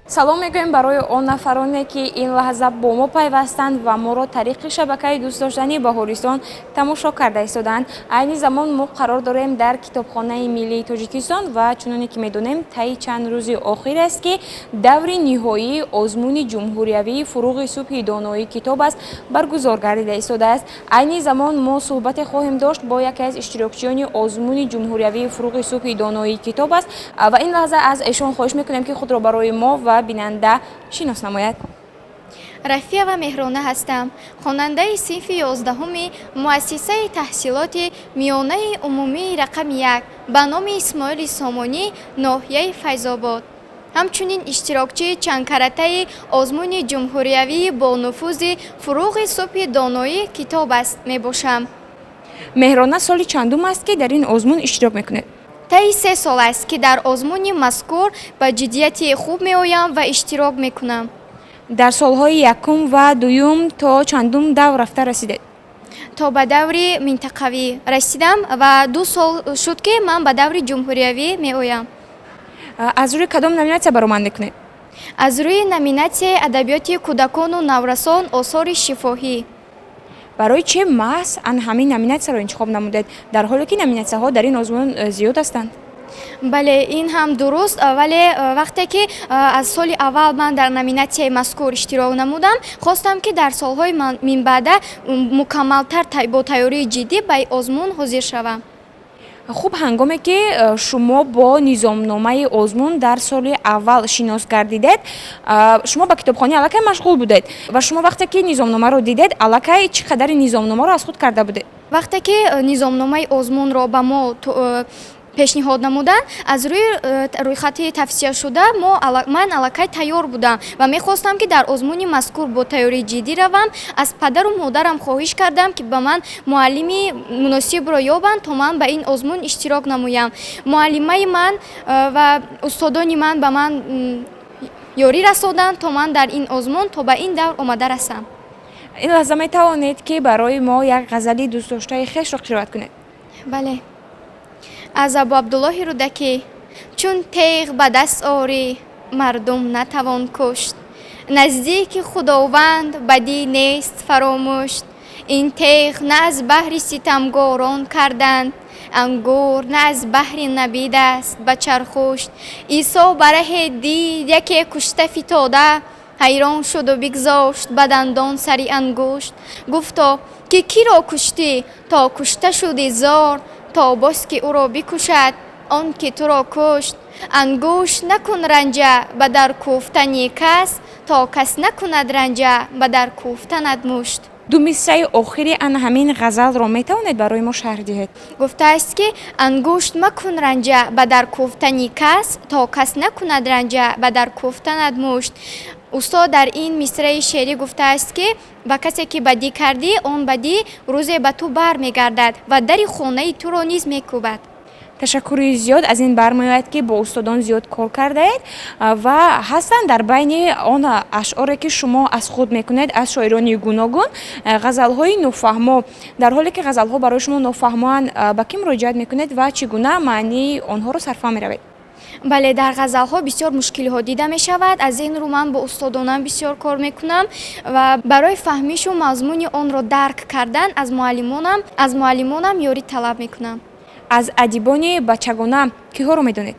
Салом мегӯем барои он нафароне, ки ин лаҳза бо мо пайвастанд ва моро тариқи шабакаи дӯстдоштании Баҳористон тамошо карда истодаанд. Айни замон мо қарор дорем дар Китобхонаи миллии Тоҷикистон ва чуноне ки медонем, таи чанд рӯзи охир аст, ки даври ниҳоии озмуни ҷумҳуриявии «Фуруғи субҳи доноӣ китоб аст» баргузор гардида истодааст. Айни замон мо суҳбате хоҳем дошт бо яке аз иштирокчиёни озмуни ҷумҳуриявии «Фуруғи субҳи доноӣ китоб аст» ва ин лаҳза аз эшон хоҳиш мекунем, ки худро барои мо ва бинанда шинос намояд. Рафиева Меҳрона ҳастам, хонандаи синфи 11-уми муассисаи таҳсилоти миёнаи умумии рақами 1 ба номи Исмоили Сомонӣ, ноҳияи Файзобод, ҳамчунин иштирокчии чандкаратаи озмуни ҷумҳуриявии бонуфузи «Фуруғи субҳи доноӣ китоб аст» мебошам. Меҳрона, соли чандум аст, ки дар ин озмун иштирок мекунед? Таи 3 сол аст, ки дар озмуни мазкур ба ҷиддияти хуб меоям ва иштирок мекунам. Дар солҳои якум ва дуюм то чандум давр рафта расидед? То ба даври минтақавӣ расидам ва 2 сол шуд, ки ман ба даври ҷумҳуриявӣ меоям. Аз рӯи кадом номинатсия баромад мекунед? Аз рӯи номинатсияи адабиёти кӯдакону наврасон, осори шифоҳӣ. Барои чи маҳз ан ҳамин номинатсияро интихоб намудед, дар ҳоле ки номинатсияҳо дар ин озмун зиёд ҳастанд? Бале, ин ҳам дуруст, вале вақте ки аз соли аввал ман дар номинатсияи мазкур иштирок намудам, хостам, ки дар солҳои минбаъда мукаммалтар, бо тайёрии ҷиддӣ ба озмун ҳозир шавам. Хуб, ҳангоме ки шумо бо низомномаи озмун дар соли аввал шинос гардидед, шумо ба китобхонӣ аллакай машғул будед ва шумо вақте ки низомномаро дидед, аллакай чӣ қадари низомномаро аз худ карда будед? Вақте ки низомномаи озмунро ба мо пешниҳод намуданд, аз рӯи рӯйхати тавсияшуда ман аллакай тайёр будам ва мехостам, ки дар озмуни мазкур бо тайёрии ҷиддӣ равам. Аз падару модарам хоҳиш кардам, ки ба ман муаллими муносибро ёбанд, то ман ба ин озмун иштирок намоям. Муаллимаи ман ва устодони ман ба ман ёрӣ расоданд, то ман дар ин озмун то ба ин давр омада расам. Ин лаҳза метавонед, ки барои мо як ғазали дӯстдоштаи хешро қироат кунед? Бале, аз Абу Абдуллоҳи Рӯдакӣ: «Чун теғ ба даст орӣ, мардум натавон кушт, наздики Худованд бадӣ нест фаромӯшт. Ин теғ на аз баҳри ситамгорон карданд, ангур на аз баҳри набид аст ба чархушт. Исо ба раҳе дид яке кушта фитода, ҳайрон шуду бигзошт ба дандон сари ангушт. Гуфто, ки киро куштӣ, то кушта шуди зор, то боз ки ӯро бикушад он ки туро кушт. Ангушт накун ранҷа ба дар кӯфтани кас, то кас накунад ранҷа ба дар кӯфтанат мушт». Ду мисраи охири ан ҳамин ғазалро метавонед барои мо шарҳ диҳед? Гуфтааст, ки ангушт макун ранҷа ба дар кӯфтани кас, то кас накунад ранҷа ба дар кӯфтанат мушт. Устод дар ин мисраи шеърӣ гуфтааст, ки ба касе ки бадӣ кардӣ, он бадӣ рӯзе ба ту бармегардад ва дари хонаи туро низ мекӯбад. Ташаккури зиёд. Аз ин бармеояд, ки бо устодон зиёд кор кардаед ва ҳастанд дар байни он ашъоре, ки шумо аз худ мекунед аз шоирони гуногун, ғазалҳои нофаҳмо. Дар ҳоле ки ғазалҳо барои шумо нофаҳмоанд, ба кӣ муроҷиат мекунед ва чӣ гуна маънии онҳоро сарфаҳм меравед? Бале, дар ғазалҳо бисёр мушкилиҳо дида мешавад. Аз ин рӯ ман бо устодонам бисёр кор мекунам ва барои фаҳмишу мазмуни онро дарк кардан аз муаллимонам ёрӣ талаб мекунам. Аз адибони бачагона киҳоро медонед?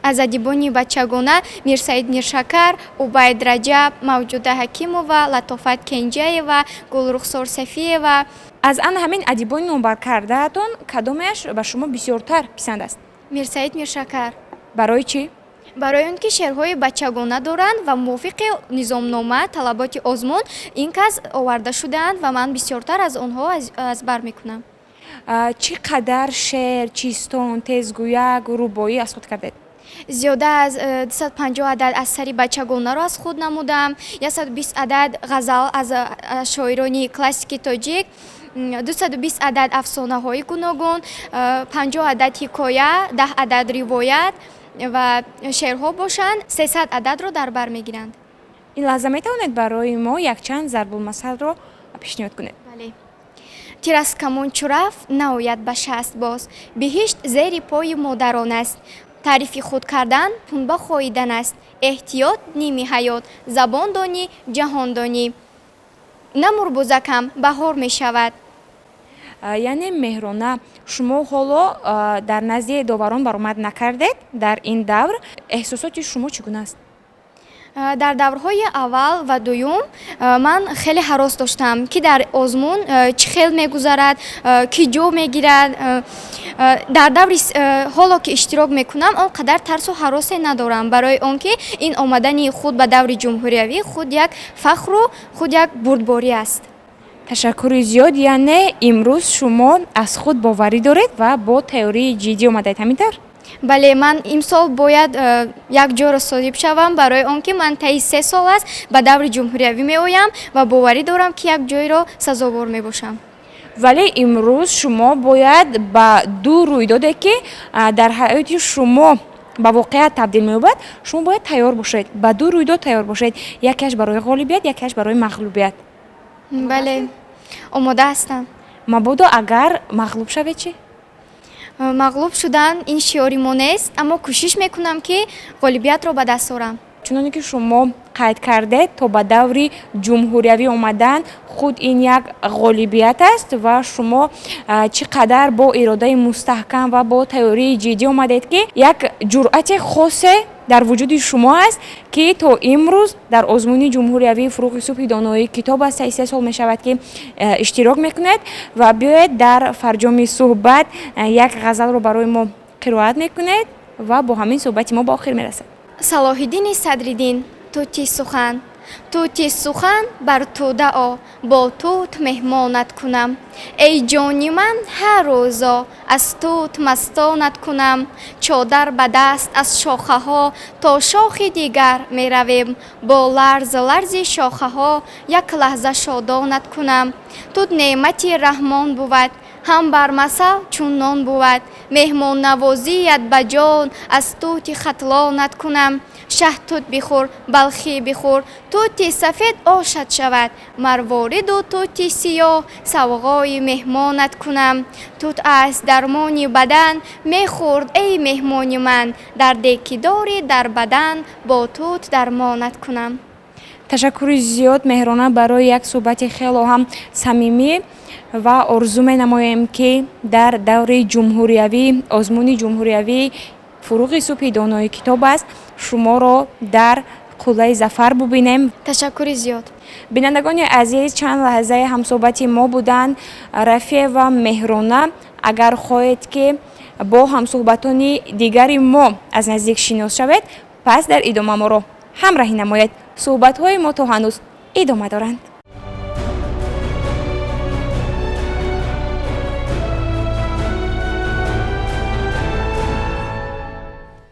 Аз адибони бачагона Мирсаид Миршакар, Убайд Раҷаб, Мавҷуда Ҳакимова, Латофат Кенҷаева, Гулрухсор Сафиева. Аз ан ҳамин адибони номбаркардаатон кадомеаш ба шумо бисёртар писанд аст? Мирсаид Миршакар. Барои чӣ? Барои он ки шеърҳои бачагона доранд ва мувофиқи низомнома, талаботи озмун ин кас оварда шудаанд ва ман бисёртар аз онҳо аз бар мекунам. Чӣ қадар шеър, чистон, тезгӯяк, рубоӣ аз худ кардед? Зиёда аз 250 адад асари бачагонаро аз худ намудам, 120 адад ғазал аз шоирони классики тоҷик, 220 адад афсонаҳои гуногун, 50 адад ҳикоя, 10 адад ривоят ва шеърҳо бошанд, 300 ададро дар бар мегиранд. Ин лаҳза метавонед барои мо якчанд зарбулмасалро пешниҳод кунед? Бале. Тир аз камон чу рафт, наояд ба шаст боз. Биҳишт зери пои модарон аст. Таърифи худ кардан пунба хоидан аст. Эҳтиёт ними ҳаёт, забон донӣ, ҷаҳон донӣ. Намур, бузакам, баҳор мешавад. Яъне, Меҳрона, шумо ҳоло дар назди доварон баромад накардед. Дар ин давр эҳсосоти шумо чӣ гуна аст? Дар даврҳои аввал ва дуюм ман хеле ҳарос доштам, ки дар озмун чӣ хел мегузарад, кӣ ҷо мегирад. Дар даври ҳоло ки иштирок мекунам, он қадар тарсу ҳаросе надорам, барои он ки ин омадани худ ба даври ҷумҳуриявӣ худ як фахру худ як бурдборӣ аст. Ташаккури зиёд. Яъне имрӯз шумо аз худ боварӣ доред ва бо тайёрии ҷиддӣ омадаед, ҳамин тавр? Бале, ман имсол бояд як ҷоро соҳиб шавам, барои он ки ман таи 3 сол аст ба даври ҷумҳуриявӣ меоям ва боварӣ дорам, ки як ҷойро сазовор мебошам. Вале имрӯз шумо бояд ба ду рӯйдоде, ки дар ҳаёти шумо ба воқеият табдил меёбад, шумо бояд тайёр бошед, ба ду рӯйдод тайёр бошед: якеаш барои ғолибият, якеаш барои мағлубият. Бале, омода ҳастам. Мабодо агар мағлуб шавед, чӣ? Мағлуб шудан ин шиори мо нест, аммо кӯшиш мекунам, ки ғолибиятро ба даст орам. Чуноне ки шумо қайд кардед, то ба даври ҷумҳуриявӣ омадан худ ин як ғолибият аст ва шумо чӣ қадар бо иродаи мустаҳкам ва бо тайёрии ҷиддӣ омадед, ки як ҷуръати хосе дар вуҷуди шумо аст, ки то имрӯз дар озмуни ҷумҳуриявии «Фурӯғи субҳи доноии китоб аст» 3 сол мешавад, ки иштирок мекунед. Ва биёед, дар фарҷоми суҳбат як ғазалро барои мо қироат мекунед ва бо ҳамин суҳбати мо ба охир мерасад. Салоҳиддини Садриддин. Тути сухан. Тути сухан, бар тӯда о, бо тут меҳмонат кунам. Эй ҷони ман, ҳар рӯзо аз тут мастонат кунам. Чодар ба даст, аз шохаҳо то шохи дигар меравем. Бо ларз ларзи шохаҳо як лаҳза шодонат кунам. Тут неъмати Раҳмон бувад, ҳам бар масал чун нон бувад. Меҳмоннавозият ба ҷон аз тути Хатлонат кунам. Шаҳтут бихӯр, балхӣ бихӯр, тути сафед ошат шавад. Марвориду тути сиёҳ савғои меҳмонат кунам. Тут аст дармони бадан, мехӯрд, эй меҳмони ман. Дарде ки дорӣ дар бадан, бо тут дармонат кунам. Ташаккури зиёд, Меҳрона, барои як суҳбати хело ҳам самимӣ ва орзу менамоем, ки дар даври ҷумҳуриявӣ, озмуни ҷумҳуриявии «Фурӯғи субҳи донои китоб аст», шуморо дар қуллаи зафар бубинем. Ташаккури зиёд. Бинандагони азиз, чанд лаҳзаи ҳамсӯҳбати мо буданд Рафева Меҳрона. Агар хоҳед, ки бо ҳамсӯҳбатони дигари мо аз наздик шинос шавед, пас дар идома моро ҳамраҳӣ намоед. Суҳбатҳои мо то ҳанӯз идома доранд.